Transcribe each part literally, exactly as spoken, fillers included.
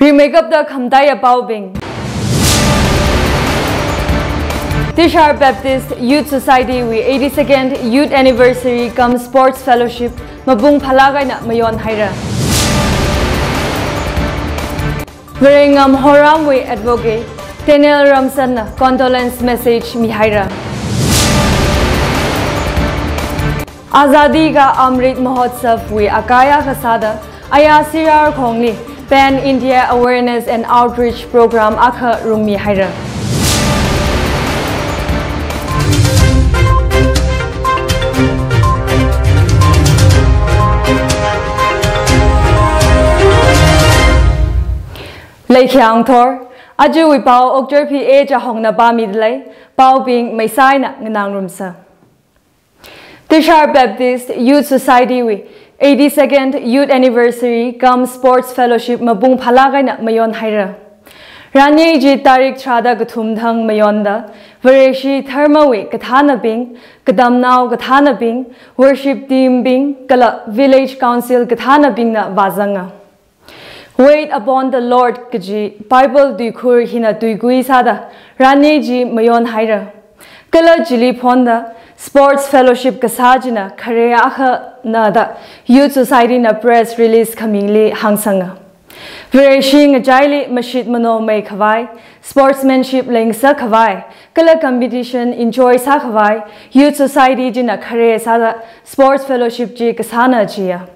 Rimeikapta khamataiya paobing. Tishar Baptist Youth Society wui eighty-second Youth Anniversary cum Sports Fellowship mapung phālāk eina mayonhaira. Varengam Horamwui Advocate Daniel Ramsanna condolence message mihaira. Azadi Ka Amrit Mahotsav wui akaya kasāda Aya Sirar Khongli Pan India Awareness and Outreach Program akha rungmihaira. Leikhiang thor, ajawui pao Okchar P A Chahongna pāmidalei, paobing maisaina nganāngarumsa. Tishar Baptist Youth Society wui eighty-second Youth Anniversary cum Sports Fellowship mapung phālāk eina mayonhaira. Ranye chi tarik tharāda kathum thang mayonda, Vareshi Dharmawui kathānabing, katamnao kathānabing, worship team bing, kala Village Council kathānabingna vāzanga. Wait upon the Lord kaji Bible tuikhur hina tuikui sāda ranye chi mayonhaira. Kala chili phonda Sports Fellowship kasā china khare akhana da Youth Society na press release khamingli hāngsanga. Vareshi ngachaili mashit manomei khavai, sportsmanship leingasak khavai, kala competition enjoy sākhavai, Youth Society china khare sāda Sports Fellowship chi kasāna jiya.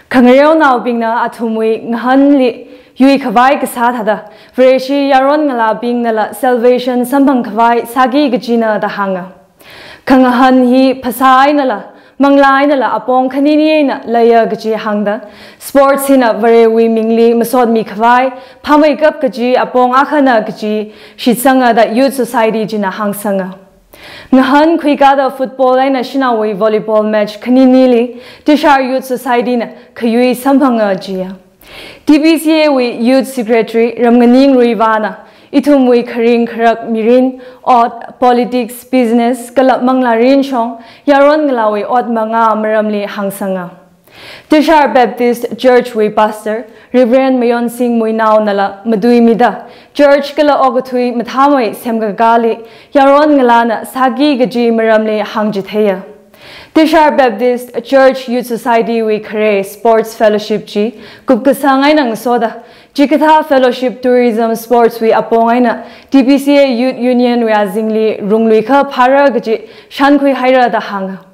Khangareonaobingna athumwui ngahānli yuikhavai kasā thāda, Vareshi yaron ngalābingnala salvation samphang khavai sāki kajina da hānga. Khangahān hi phasā einala, manglā einala apong khanini eina leiya kaji hāngda, sports hina Varewui mingli masotmi khavai phāmeikap kaji apong akhana kaji shitsanga da Youth Society china hāngsanga. Ngahān khuikada football eina shanaowui volleyball match khaninili Tishar Youth Society na khayui samphanga jiya. T B C A wui Youth Secretary Ramnganing Ruivahna, ithumwui kharing kharak mirin, ot, politics, business, kala manglā rinshong, yaron ngalāwui ot mangā maramli hāngsanga. Tishar Baptist Church wui Pastor, Reverend Mayonsing Muinaonala matuimida, church kala okathui mathāmei semkakāli, yaron ngalāna sāki kaji maramli hāngchitheiya. Tishar Baptist Church Youth Society wui khare Sports Fellowship chi kupkasang eina ngasoda, chikathā fellowship tourism sports wui apong eina T B C A Youth Union wui azingli rungluikha phāra kaji shankhuihaira da hānga.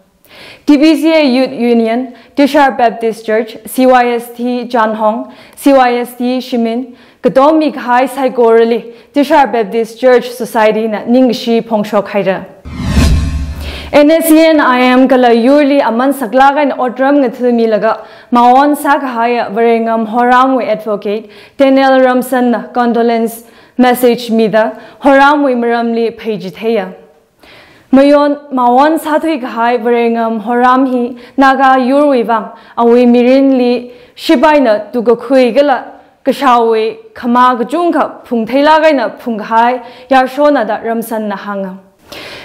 T B C A Youth Union, Tishar Baptist Church, C Y S T Chanhong, C Y S T Shimin, katommi kahai saikorali Tishar Baptist Church Society na ningkashi phongshokhaira. N S C N I M kala yurli aman saklāk eina otram ngathāmilaga mawon sākahaiya Varengam Horamwui Advocate Daniel Ramsanna condolence message mida Horamwui maramli pheichitheiya. Mayon, mawon sāthuikahai Varengam Horam hi Naga yurwui vang awui mirinli shipaina tukakhui kala kashaowui khamā kachungkha phungtheilāk eina phungkahai yāshona da Ramsanna hānga.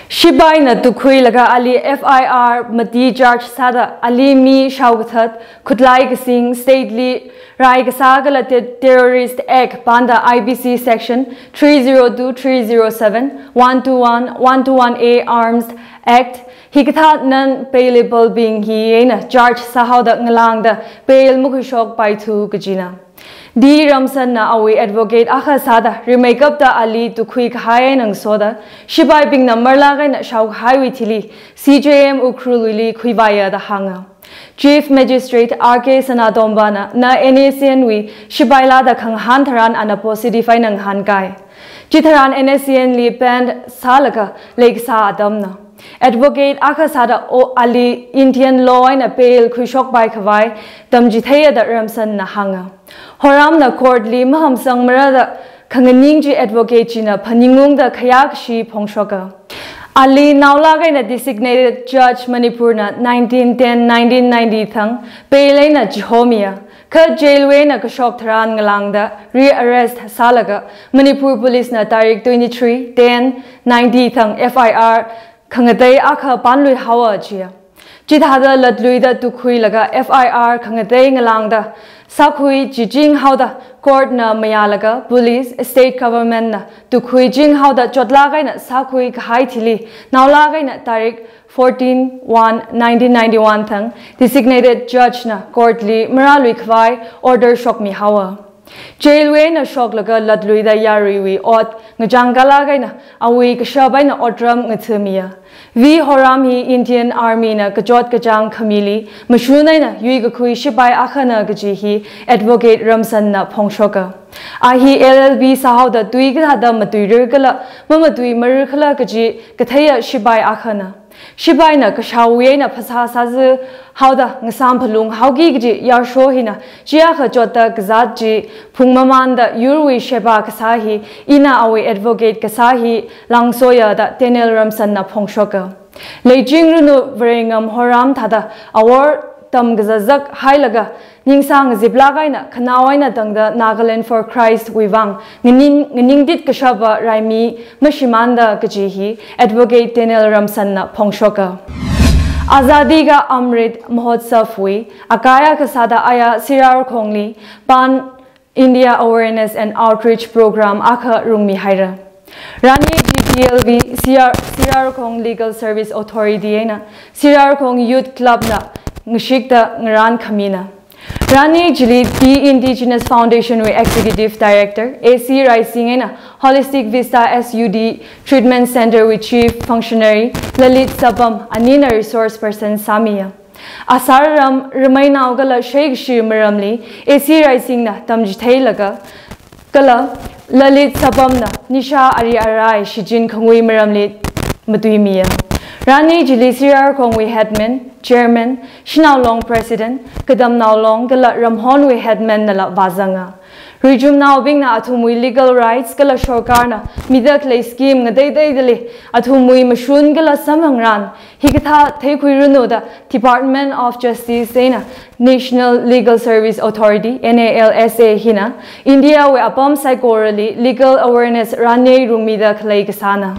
Shipaina tukhuilaga ali F I R mati charge sāda ali mi shaokathat, khutlai kasing, state li rai kasā kala te-, Terrorist Act pānda I P C section three zero two, three zero seven, one two one, one two one A Arms Act, hikathā non-bailable bing hi eina charge sāhaoda ngalāngda bail makhuishokpaithu kajina. D Ramsanna awui advocate akha sāda rimeikapta ali tukhuikahai eina ngasoda, shipaibingna marlāk eina shaokahaiwui thili C J M Ukhrul wuili khuivāya da hānga. Chief Magistrate R K Sanatombana na N S C N wui shipai lāda khangahān tharan ana positive eina ngahānkai. Chitharan N S C N li band sālaga leikasā atamna. Advocate akha sāda o ali Indian law eina bail khuishokpai khavai tamchitheiya da Ramsanna hānga. Horamna court li mahamsangmara da khanganing chi advocate china phaningungda khayākashi phongshoka. Ali naolāk eina designated judge Manipur na nineteen ten, nineteen ninety thang bail eina chihomiya. Kha jail wui eina kashok tharan ngalāngda rearrest sālaga Manipur Police na tarik twenty-three ten ninety thang F I R khangatei akha pānluihaowa jiya. Chithāda latluida tukhuilaga F I R khangatei ngalāngda sākhui jiching haoda court na mayālaga police, state government na tukhui ching haoda chotlāk eina sākhui kahai thili naolāk eina tarik fourteen one nineteen ninety-one thang designated judge na court li marālui khavai order shokmi haowa. Jail wui eina shoklaga latluida yaruiwui ot ngachang kalāk eina awui kashap eina otram ngathamiya. V Horam hi Indian Army na kachot kachāng khamili mashun eina yuikakhui shipai akhana kaji hi Advocate Ramsan na phongshoka. A hi L L B sāhaoda tui kathāda matuirar kala mamatui marar khala kaji katheiya shipai akhana. Shipaina kashao wui eina phasā sāzā haoda ngasam phalung haoki kaji yarsho hina chiakha chotta kazāt chi phungmamānda yurwui sheba kasā hi ina awui advocate kasā hi langsoya da Daniel Ramsan na phongshoka. Leiching runu Varengam Horam thāda awor tamkazazak hailaga ningsang ziplāk eina khanao eina tangda Nagaland for Christ wui vang nganing, nganingtit kashapa raimi mashimānda kaji hi Advocate Daniel Ramsan na phongshoka. Azadi Ka Amrit Mahotsav wui akaya kasāda aya Sirarakhongli Pan India Awareness and Outreach Program akha rungmi haira. Rani G T L V Sirar, Sirarakhong Legal Service Authority eina Sirarakhong Youth Club na ngashikta ngarān khamina. Rani chili The Indigenous Foundation wui Executive Director A C Raising eina Holistic Vista S U D Treatment Center wui Chief Functionary Lalit Sapam anina resource person sāmiya. Asar ram, rameinao kala shaikashi maramli A C Raising na tamchitheilaga kala Lalit Sapam na nisha ari arai shichin khangui maramli matuimiya. Rani chili Sirarakhongwui headman, chairman, Shanao Long president, Kadamnao Long kala Ramhonwui headman nala vāzanga. Ruichumnaobingna athumwui legal rights kala sorkarna mida khalei scheme ngateiteidali athumwui mashun kala samphangran hikathā theikhuiranu da Department of Justice eina National Legal Service Authority, N A L S A hina India wui apam saikorali legal awareness ranyei rungmida khalei kasāna.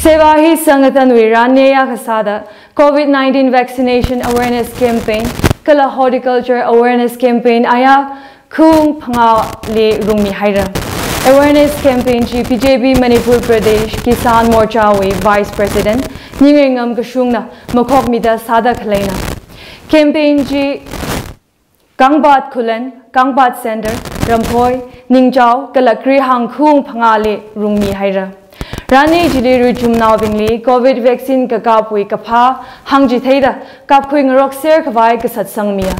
Seva Hi Sangathanwui ranyei akha sāda COVID nineteen vaccination awareness campaign kala horticulture awareness campaign aya khung phangāli rungmi haira. Awareness campaign chi B J P Manipur Pradesh Kisan Morcha wui Vice President Ningrengam Kashung na makhokmida sāda khaleina. Campaign chi Kangphat Khullen, Kangphat Center, Ramphoi, Ningchao kala Krihang khung phangāli rungmi haira. Rani chili ruichumnaobingli COVID vaccine kakapwui kaphā hāngchitheida kapkhui ngarokser khavai kasatsangmiya.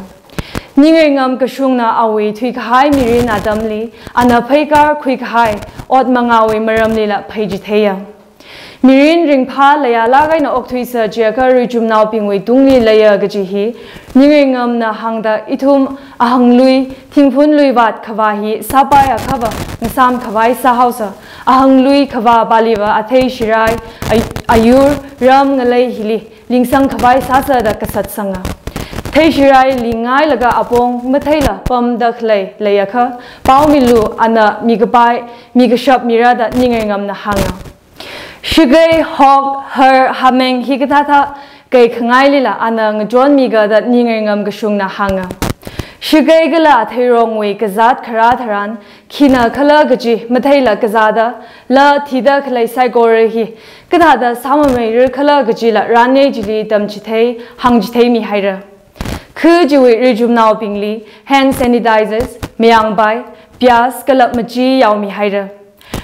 Ningrengam Kashungna awui thuikahai mirin atamli ana pheikar khuikahai ot mangāwui maramlila pheichitheiya. Mirin ringphā leiyalāk eina okthuisa jiakha ruichumnaobingwui tungli leiya kaji hi Ningrengamna hāngda ithum ahanglui thingphun luivat khavā hi sāpai akhava ngasam khavai sāhaosa, ahanglui khavā paliva athei shirai, ay-, ayur, ram ngalei hili lingsang khavai sāsa da kasatsanga. Theishiraili ngailaga apong matheila pamda khalei leiakha paomilu, ana mikapai mikashap mira da Ningrengamna hānga. Shakei, hawk, har, hameng hikathāthā kei khangailila ana ngachonmiga da Ningrengam Kashungna hānga. Shakei kala theirongwui kazāt kharā tharan khina khala kaji matheila kazāda la thida khalei saikora hi kathāda sāmameirar khala kajila ranyei chili tamchithei hāngchitheimi haira. Khu chiwui ruichumnaobingli hand sanitizers, mayangpai, piyas kala machi yaomi haira.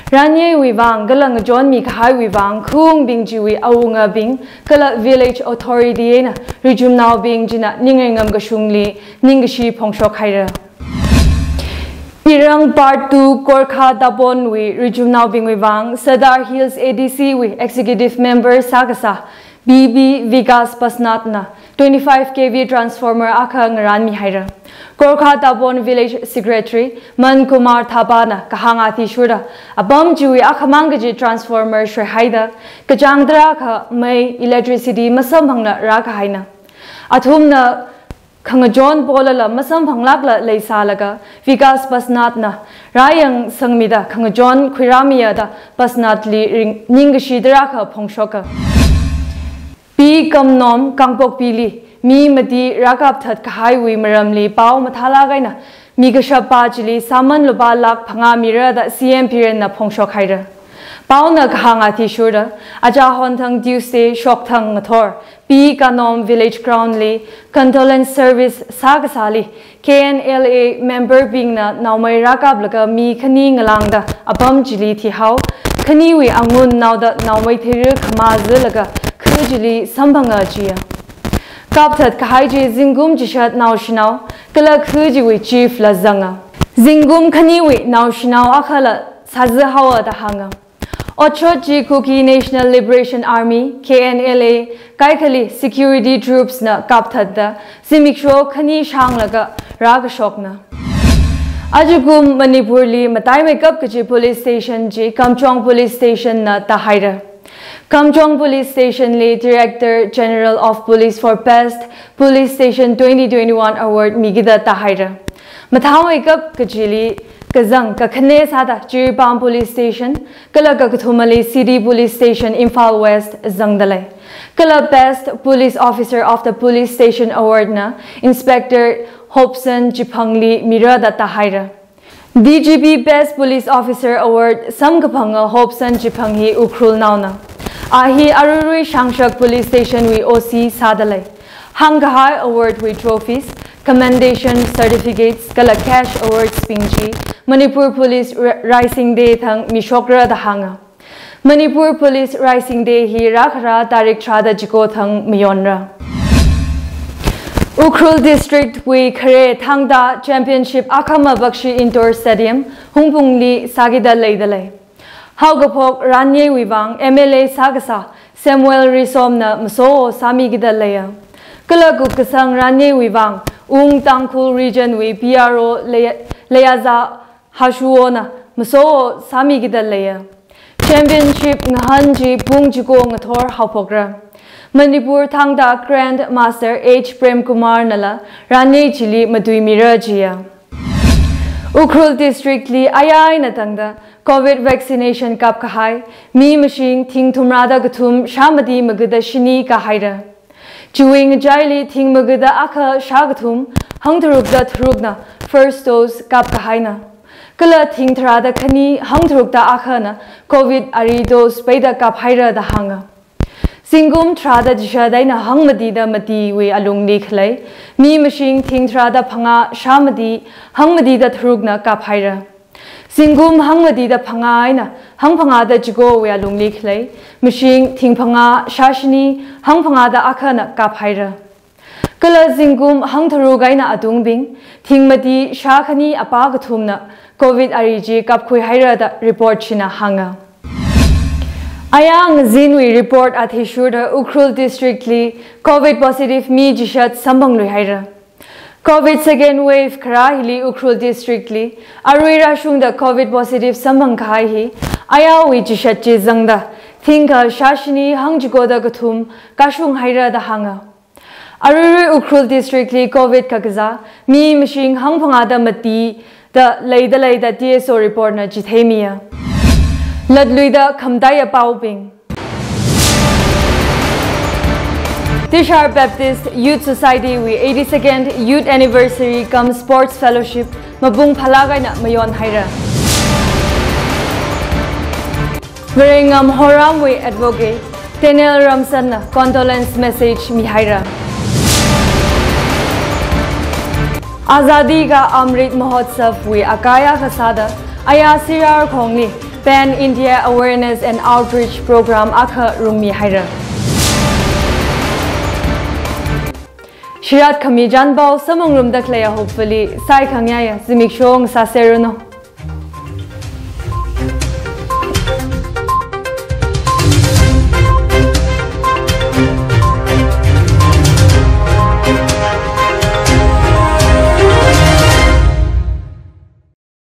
Ranyeiwui vang kala ngachonmi kahaiwui vang khungbing chiwui awungabing kala village authority eina ruichumnaobing china Ningrengam Kashungli ningkashi phongshok haira. Irang Part two Gorkha Tapon wui ruichumnaobingwui vang Sadar Hills A D C wui Executive Member sākasā B B Vikas Pasnath na twenty-five K V transformer akha ngarānmi haira. Gorkha Tapon Village Secretary Man Kumar Thapa na kahāng athishurda apam chiwui akhamang kaji transformer shoihaida kachāng tarākha mei, electricity masamphangla rākahaina. Athumna khangachon polala masamphanglākla leisālaga Vikas Pasnath na rāyangsangmida khangachon khuirāmiya da Pasnath li ring-, ningkashi tarākha phongshoka. B P Kamnom Kangpokpili mi mati rākapthat kahaiwui maramli pao mathālāk eina mi kashap pa chili sāman lupā lakh phangā mira da C M Birenna phongshok haira. Paona kahāng athishurda, achā honthang Tuesday shokthang ngathor P Kamnom Village Ground li condolence service sākasāli K N L A member bingna naomei rākaplaga mi khani ngalāngda apam chili thihao, khaniwui angun naoda naomei theira khamā zilaga khu chili samphanga jiya. Kapthat kahai chi zingkum chishat naoshinao, kala khu chiwui chief la zanga. Zingkum khaniwui naoshinao akhala sāzi haowa da hānga. Otshot chi Kuki National Liberation Army, K N L A, kaikhali security troops na kapthatda, zimiksho khani shanglaga rākashokna. Ajakum Manipurli mataimeikap kaji police station chi Kamjong Police Station na tāhaira. Kamjong Police Station li Director General of Police for Best Police Station twenty twenty-one Award mikida tāhaira. Mathāmeikap kajili kazang kakhane sāda Jiribam Police Station, kala kakathumali City Police Station Imphal West zangdalei. Kala Best Police Officer of the Police Station Award na Inspector Hobson Chiphangli mira da tāhaira. D G P Best Police Officer Award samkaphanga Hobson Chiphang hi Ukhrul naona. A hi aruirui Shangshak Police Station wui O C sādalei. Hāngkahai award wui trophies, commendation certificates, kala cash awards bing chi Manipur Police Ri-, Rising Day thang mishokra da hānga. Manipur Police Rising Day hi rākhara tarik tharāda chiko thang mayonra. Ukhrul District wui khare Thangta Championship Akhama Bakshi Indoor Stadium Hungpungli sākida leidalei. Haokaphok ranyeiwui vang M L A sākasā Samuel Risomna maso sāmikida leiya. Kala kupkasang ranyeiwui vang Ung Tangkhul Region wui P R O Leya-, Leyaza Hashuona maso sāmikida leiya. Championship ngahān chi pung chiko ngathor haophokra. Manipur Thangta Grand Master H Prem Kumar nala ranyei chili matuimira jiya. Ukhrul District li aya eina tangda Covid vaccination kapkahai mi mashing thing thumrāda kathum shāmati magada shini kāhaira. Chiwui ngachaili thing magada akha shākathum hangtharukda tharukna first dose kapkahaina. Kala thing tharāda khani hangtharukda akhana Covid ari dose peida kaphaira da hānga. Zingkum tharāda chishat eina hangmatida matiwui alungli khalei mi mashing thing tharāda phangā shāmati hangmatida tharukna kaphaira. Zingkum hangmatida phangā eina hangphangāda chikowui alungli khalei mashing thing phangā shāshini hangphangāda akhana kaphaira. Kala zingkum hangtharuk eina atungbing thing mati shākhani apā kathumna Covid ari chi kapkhuihaira da report china hānga. Aya ngazinwui report athishurda Ukhrul District li Covid positive mi chishat samphangluihaira. Covid second wave kharā hili Ukhrul District li arui rāshungda Covid positive samphang kahai hi ayawui chishat chi zangda thingkha shāshini hangchikoda kathum kashunghaira da hānga. Aruirui Ukhrul District li Covid kakazā mi mashing hangphangāda matida leida leida T S O report na chitheimiya. Latluida khamataiya paobing. Tishar Baptist Youth Society wui eighty-second Youth Anniversary cum Sports Fellowship mapung phālāk eina mayonhaira. Varengam Horamwui Advocate Daniel Ramsanna condolence message mihaira. Azadi Ka Amrit Mahotsav wui akaya kasāda aya Sirar khongli Pan India Awareness and Outreach Program akha rummihaira. Shirat khami chānpao samphangrumda khaleiya hopefully saikhangayāya zimiksho ngasāserranu.